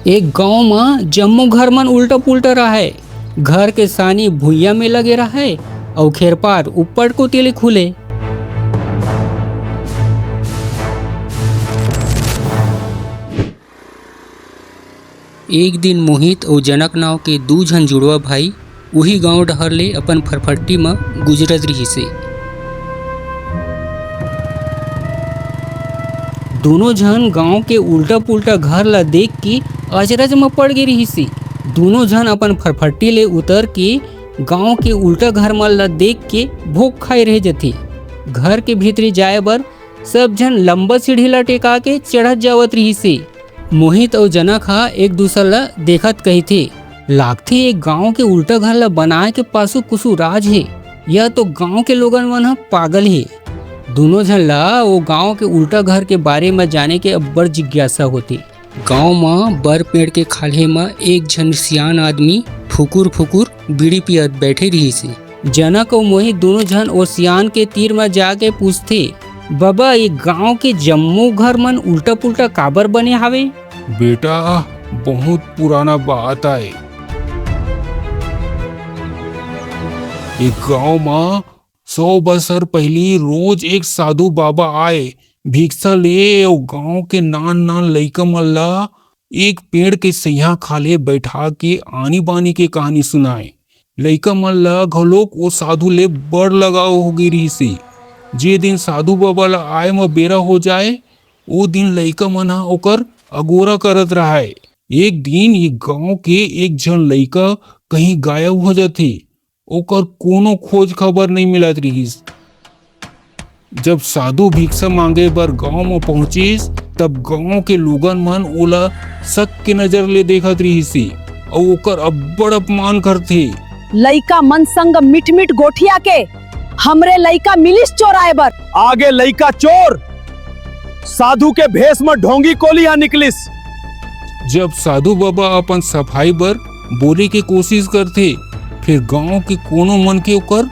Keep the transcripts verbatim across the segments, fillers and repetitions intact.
एक गांव म जम्मो घर मन उल्टा पुल्टा रहय। घर के सानी भुइयां में लगे रहय अउ खेरपार ऊपर कोति ले खुले। एक दिन मोहित अउ जनक नांव के दू झन जुड़वा भाई उही गांव डहर ले अपन फरफट्टी म गुजरत रिहिसे। दूनों झन गांव के उल्टा पुल्टा घर ल देख के अचरज म पड़ गे रिहिसे। दूनों झन अपन फरफट्टी ले उतर के गांव के उल्टा घर मन ल देख के भोक खाए रह जथे। घर के भीतरी जाए बर सब झन लंबा सीढ़ी ल टेका के चढ़त जावत रिहिसे। मोहित अउ जनक ह एक दूसर ल देखत कहिथे, "लागथे ये गांव के उल्टा घर ल बनाए के पासू कुसु राज हे, या तो गांव के लोगन मन ह पागल हे।" दूनों झन ल वो गांव के उल्टा घर के बारे म जाने के अब्बड़ जिज्ञासा होथे। गांव म बर पेड़ के खाल्हे म एक झन सियान आदमी फुकुर फुकुर बीड़ी पियत बैठे रिहिसे। जनक अउ मोहित दूनों झन ओ सियान के तीर म जाके पूछथे, "बबा, ये गांव के जम्मो घर मन उल्टा पुल्टा काबर बने हावे?" "बेटा, बहुत पुराना बात आय। ये गांव म सौ बछर पहिली रोज एक साधु बाबा आय, भिक्षा ले अउ गांव के नान नान लइका मन ला एक पेड़ के सइहां खाल्हे बइठा के आनी बानी के कहानी सुनाय। लइका मन ला घलोक ओ साधु ले बड़ लगाव हो गे रिहिसे। जे दिन साधु बाबा ला आय म बेरा हो जाय, ओ दिन लइका मन ह ओकर अगोरा करत राहय। एक दिन ये गांव के एक झन लइका कहीं गायब हो जथे। ओकर कोनो खोज खबर नइ मिलत रिहिस।" जब साधु भिक्षा मांगे बर गांव म पहुंचिस, तब गांव के लोगन मन ओला शक के नजर ले देखत रिहिसे अउ ओकर अब्बड़ अपमान करथे। लइका मन संग मिठ-मिठ गोठिया के हमरे लइका मिलिस चोराए बर। आगे लइका चोर, साधु के भेष म ढोंगी कोली ह निकलिस। जब साधु बाबा अपन सफाई बर बोले के कोशिश करथे, फेर गांव के कोनो मनखे ओकर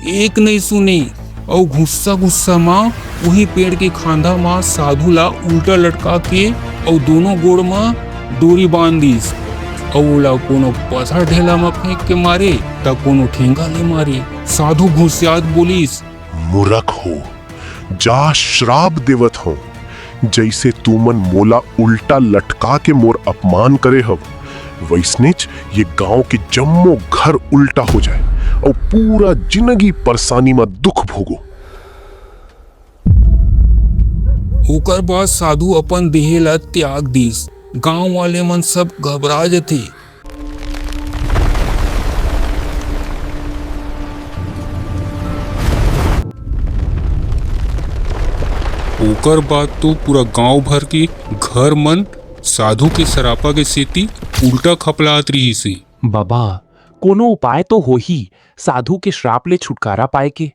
एक नइ सुने अउ गुस्सा गुस्सा म उही पेड़ के खांधा म साधु ला उल्टा लटका के अउ दोनों गोड़ म डोरी बांध दिस अउ ओला कोनो पथर ढेला म फेंक के मारे, त कोनो ठेंगा ले मारे। साधु घुसियात बोलिस, "मूरख हो, जा श्राप देवत हंव, जइसे तुमन मोला उल्टा लटका के मोर अपमान करे हव, वइसनेच ये गांव के जम्मो घर उल्टा हो जाय अउ पूरा जिनगी परेशानी म दुख भोगो।" ओकर बाद साधु अपन देहे ला त्याग दिस। गांव वाले मन सब घबरा जथे। ओकर बाद तो पूरा गांव भर के घर मन साधु के सरापा के सेती उल्टा खपलात रिहिसे। बाबा, कोनो उपाय तो होही साधु के श्राप ले छुटकारा पाए के?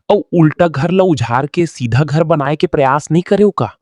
अउ उल्टा घर ल उझार के सीधा घर बनाए के प्रयास नइ करेव का?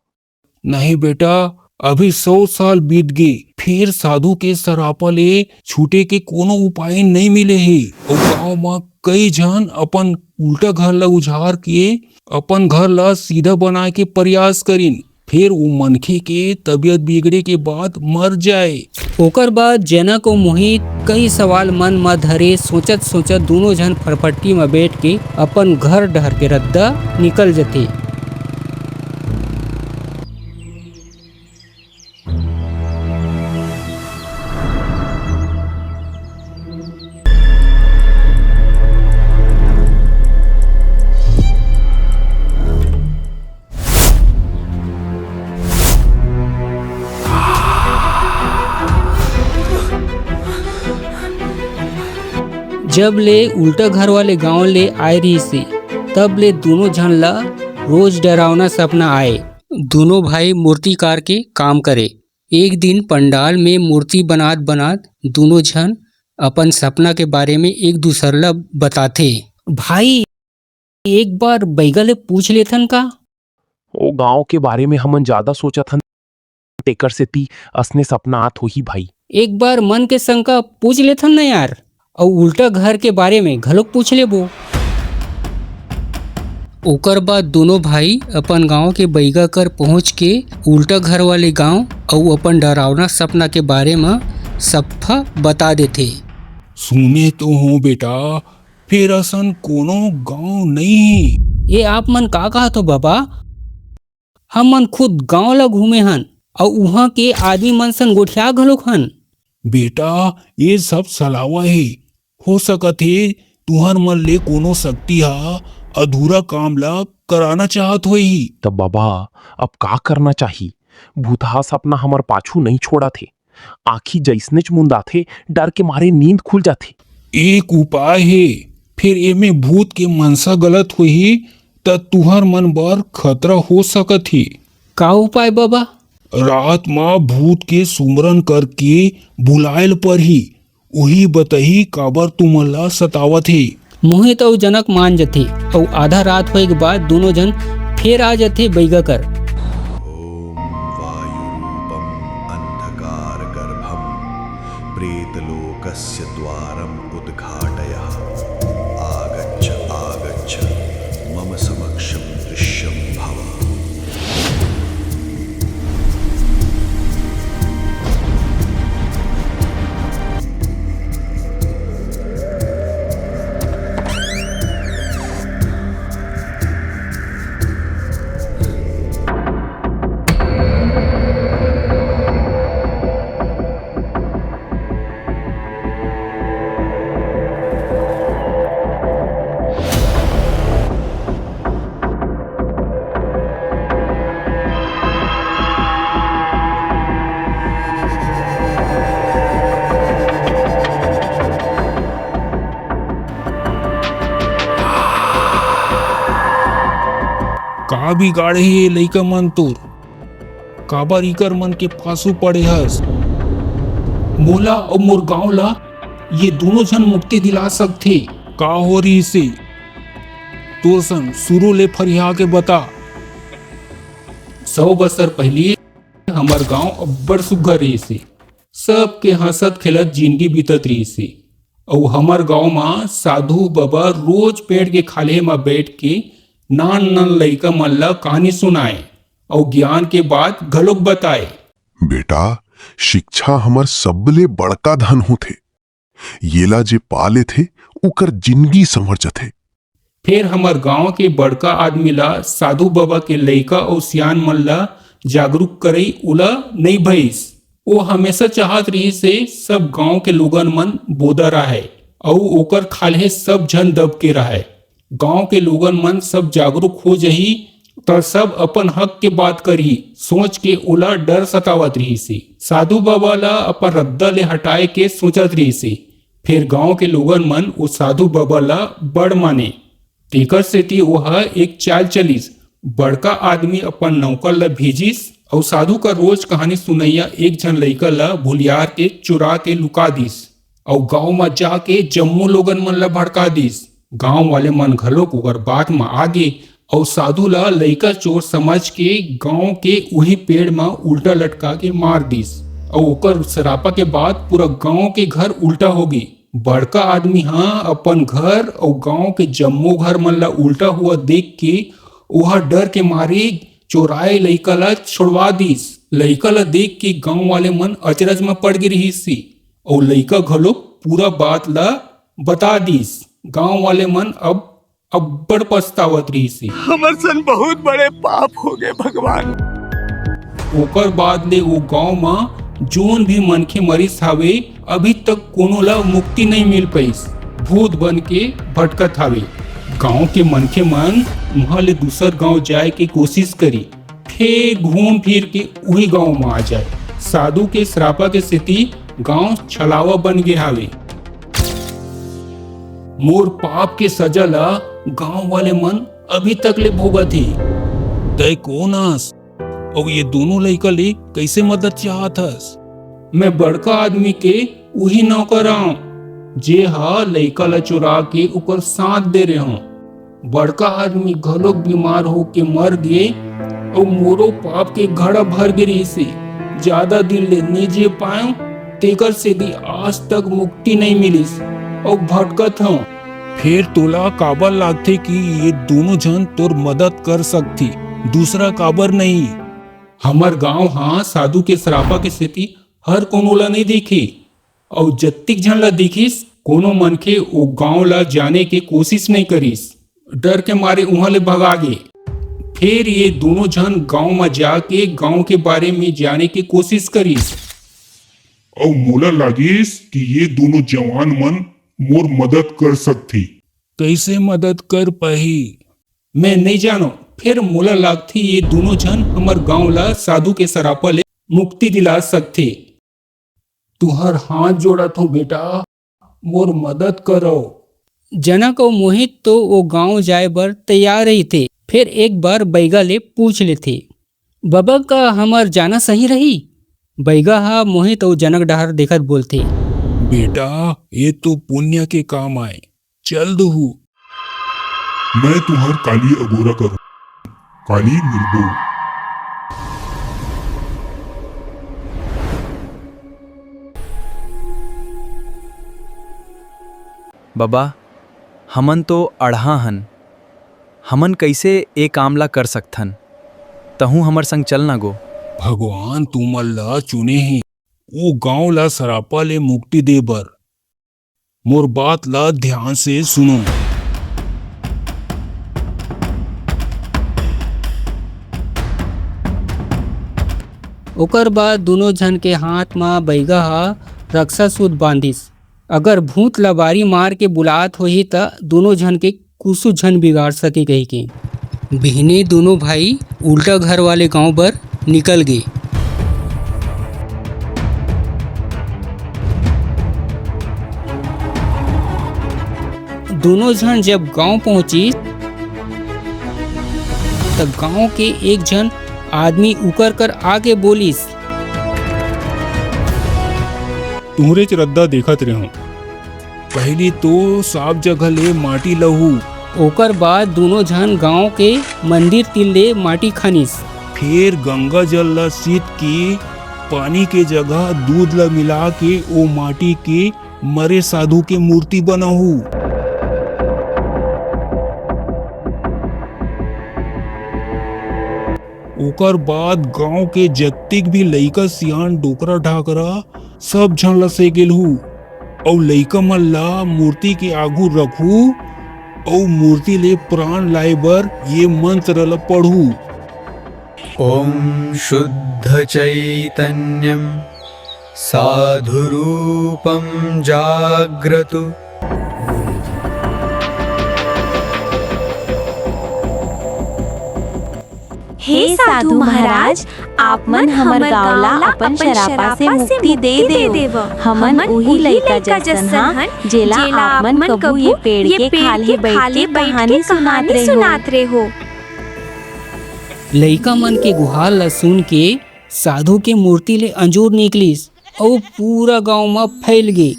नहीं बेटा, अभी सौ साल बीत गे, फेर साधु के सरापा ले छूटे के कोनो उपाय नइ मिले हे। अउ गांव म कई झन अपन उल्टा घर ल उझार के अपन घर ल सीधा बनाए के प्रयास करिन, फेर वो मनखे के तबीयत बिगड़े के बाद मर जाए। ओकर बाद जनक अउ मोहित कई सवाल मन म धरे सोचत-सोचत दूनों झन फरफट्टी म बइठ के अपन घर डहर के रद्दा निकल जथे। जब ले उल्टा घर वाले गांव ले आए रिहिसे, तब ले दूनों झन ला रोज डरावना सपना आए। दूनों भाई मूर्तिकार के काम करे। एक दिन पंडाल में मूर्ति बनात बनात दूनों झन अपन सपना के बारे में एक दूसर ला बताथे। भाई, एक बार बइगा ले पूछ लेथन का? ओ गांव के बारे में हमन जादा सोचत हन, तेकर सेती असने सपना आत होही भाई। एक बार मन के शंका पूछ लेथन न यार, अउ उल्टा घर के बारे में घलोक पूछ लेबो। ओकर बाद दूनों भाई अपन गांव के बइगा कर पहुंच के उल्टा घर वाले गांव अउ अपन डरावना सपना के बारे म सफ्फा बता देथे। सुने तो हो बेटा, फेर असन कोनो गांव नइ हे। ये आप मन का कहत हो बाबा? हमन खुद गांव ला घूमे हन, अउ उहां के आदमी मन सन गोठिया घलोक हन। बेटा, ये सब सलावा हे। हो सकत हे, तुहर मन ले कोनो शक्ति ह अधूरा काम ला कराना चाहत होही। त बाबा, अब का करना चाही? भूतहा सपना हमर पाछू नइ छोड़त हे। आँखी जइसनेच मुंदाथे, डर के मारे नींद खुल जाथे। एक उपाय हे, फेर एमे भूत के मनसा गलत होही, त तुहर मन बर खतरा हो सकत हे। का उपाय बाबा? रात म भूत के सुमरन करके बुलाए ल परही। उही बताही काबर तुमन ला सतावत हे। मोहित अउ जनक मान जथे अउ आधा रात होए के बाद दूनों झन फेर आ जथे बइगा कर। ॐ वायुरूपम् अन्धकारगर्भं प्रेतलोकस्य द्वारम् उद्घाटय। आगच्छ, आगच्छ, मम समक्षं दृश्यं भव। का बिगाड़े हे ये लइका मन तोर? काबर इकर मन के पासू पड़े हस? मोला अउ मोर गांव ला ये दूनों झन मुक्ति दिला सकथे। का हो रहिसे? तोर सन शुरू ले फरिया के बता। सौ बछर पहिली हमर गांव अब्बड़ सुग्घर रहिसे। सबके हंसत खेलत जिनगी बीतत रहिसे। अउ हमर गांव म साधु बबा रोज पेड़ के खाल्हे म बइठ के नान नान लइका मन ल कहानी सुनाय अउ ज्ञान के बात घलोक बताय। बेटा, शिक्षा हमर सबले बड़का धन होथे। येला जे पा लेथे, ओकर जिनगी संवर जथे। फेर हमर गांव के बड़का आदमी ला साधु बबा के लइका अउ सियान मन ला जागरूक करई ओला नइ भइस। ओ हमेशा चाहत रिहिस हे सब गांव के लोगन मन बोदा राहय अउ ओकर खाल्हे सब झन दब के राहय। गांव के लोगन मन सब जागरूक हो जही, त सब अपन हक के बात करही, सोच के ओला डर सतावत रिहिस हे। साधु बबा ला अपन रद्दा ले हटाए के सोचत रिहिस हे। फेर गांव के लोगन मन ओ साधु बबा ला बड़ माने। तेकर सेती ओह एक चाल चलिस। बड़का आदमी अपन नौकर ला भेजिस अउ साधु का रोज कहानी सुनइया एक झन लइका ला भुलियार के चुरा के लुका दिस। अउ गांव म जाके जम्मो लोगन मन ल भड़का दिस। गांव वाले मन घलोक ओकर बात म आ गे अउ साधु ल लइका चोर समझ के गांव के उही पेड़ म उल्टा लटका के मार दिस। अउ ओकर सरापा के बाद पूरा गांव के घर उल्टा हो गे। बड़का आदमी ह अपन घर अउ गांव के जम्मो घर मन ल उल्टा हुआ देख के ओहा डर के मारे चोराए लइका ल छोड़वा दिस। लइका ल देख के गांव वाले मन अचरज म पड़ गे रिहिस हे। अउ लइका घलोक पूरा बात ल बता दिस। गांव वाले मन अब अब्बड़ पछतावत रिहिस हे। हमर सन बहुत बड़े पाप हो गए भगवान। ओकर बाद ले ओ गांव म जोन भी मनखे मरिस हावे, अभी तक कोनो ल मुक्ति नइ मिल पइस। भूत बन के भटकत हावे। गांव के मनखे मन उहां ले दूसर गांव जाए के कोशिश करी, फेर घूम फिर के उही गांव म आ जाए। साधु के श्रापा के सेती गांव छलावा बन गे हावे। मोर पाप के सजा ला गांव वाले मन अभी तक ले भोगत हे। तय कोन अस? अउ ये दोनों लइका ले कइसे मदद चाहत हस? मैं बड़का आदमी के उही नौकर आंव, जे ह लइका ला चुरा के ओकर साथ दे रेहेंव। बड़का आदमी घलोक बीमार होके मर गे, अउ मोरो पाप के घड़ा भर गे रिहिस हे। जादा दिन ले नइ जी पाएंव, तेकर सेती आज तक मुक्ति नइ मिलिस, अउ भटकत हंव। फेर तोला काबर लागथे कि ये दूनों झन तोर मदद कर सकथे, दूसरा काबर नहीं? हमर गांव हा साधु के सरापा के सेती हर कोनो ला नहीं देखे, अउ जत्तिक झन ला देखिस, कोनो मनखे ओ गांव ला जाने के कोशिश नहीं करिस। डर के मारे उहां ले भगा गे। फेर ये दूनों झन गांव म जाके गांव के बारे में जाने के कोशिश करिस। अउ मोला लागिस कि ये दूनों जवान मन मोर मदद कर सकथे। कइसे मदद कर पाही? मैं नइ जानव, फेर मोला लागथे ये दूनों झन हमर गांव ला साधु के सरापा ले मुक्ति दिला सकथे। तुहर हाथ जोड़त हंव बेटा, मोर मदद करव। जनक अउ मोहित तो ओ गांव जाए बर तैयार रहिथे, फेर एक बार बैगा ले पूछ लेथे, "बबा, का हमर जाना सही रही?" बैगा ह मोहित अउ जनक डहर देखत बोलथे, "बेटा, ये तो पुण्य के काम आय, चल दुहू।" मैं तुहर काली अगोरा करूं, काली मिलबो। बबा, हमन तो अड़हा हन, हमन कइसे ए काम ला कर सकथन? तहूं हमर संग चल ना गो। भगवान तुमन ला चुने हे, ओ गांव ला सरापा ले मुक्ति दे बर। मोर बात ला ध्यान से सुनो। ओकर बाद दूनों झन के हाथ म बैगा ह रक्षा सूत बांधिस। अगर भूत ल बारी मार के बुलात होही, त दूनों झन के कुछु झन बिगाड़ सके कहिके। बिहने दूनों भाई उल्टा घर वाले गांव बर निकल गे। दूनों झन जब गांव पहुंचिस, त गांव के एक झन आदमी उकर कर आके बोलिस, "तुहरेच रद्दा देखत रेहंव। पहिली तो साफ जगह ले माटी लहू।" ओकर बाद दूनों झन गांव के मंदिर तीर ले माटी खनिस। फेर गंगा जल ला सीत के पानी के जगह दूध ला मिला के ओ माटी के मरे साधु के मूर्ति बनाहू। ओकर बाद गांव के जत्तिक भी लइका सियान, डोकरा ढाकरा, सब झन ला सेगेलहू, अउ लइका मन ला मूर्ति के आगू रखहू, अउ मूर्ति ले प्राण लाए बर ये मंत्र ला पढ़हू। ॐ शुद्धचैतन्यं साधुरूपं जाग्रतु। हे साधु महाराज, आप मन हमर गांव ला अपन शरापा से मुक्ति दे देव। हमन उही लइका जसन हन, जेला आप मन कभू ये पेड़ के खाल्हे बइठ के कहानी सुनात रेहो। लइका मन के गुहार ला सुन के साधु के मूर्ति ले अंजोर निकलिस अउ पूरा गांव म फैल गे।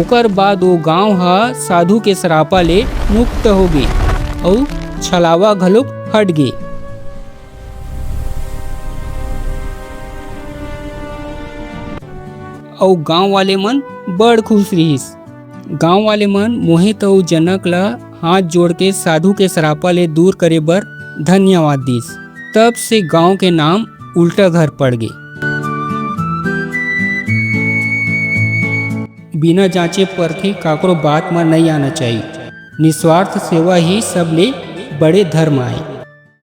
ओकर बाद ओ गांव ह साधु के सरापा ले मुक्त हो गे अउ छलावा घलोक हट गे। अउ गांव वाले मन बड़ खुश रिहिस। गांव वाले मन मोहित अउ जनक ल हाथ जोड़ के साधु के सरापा ले दूर करे बर धन्यवाद दिस। तब से गांव के नाम उल्टा घर पड़ गे। बिना जांचे परखे काकरो बात म नइ आना चाही। निस्वार्थ सेवा ही सबले बड़े धर्म आय।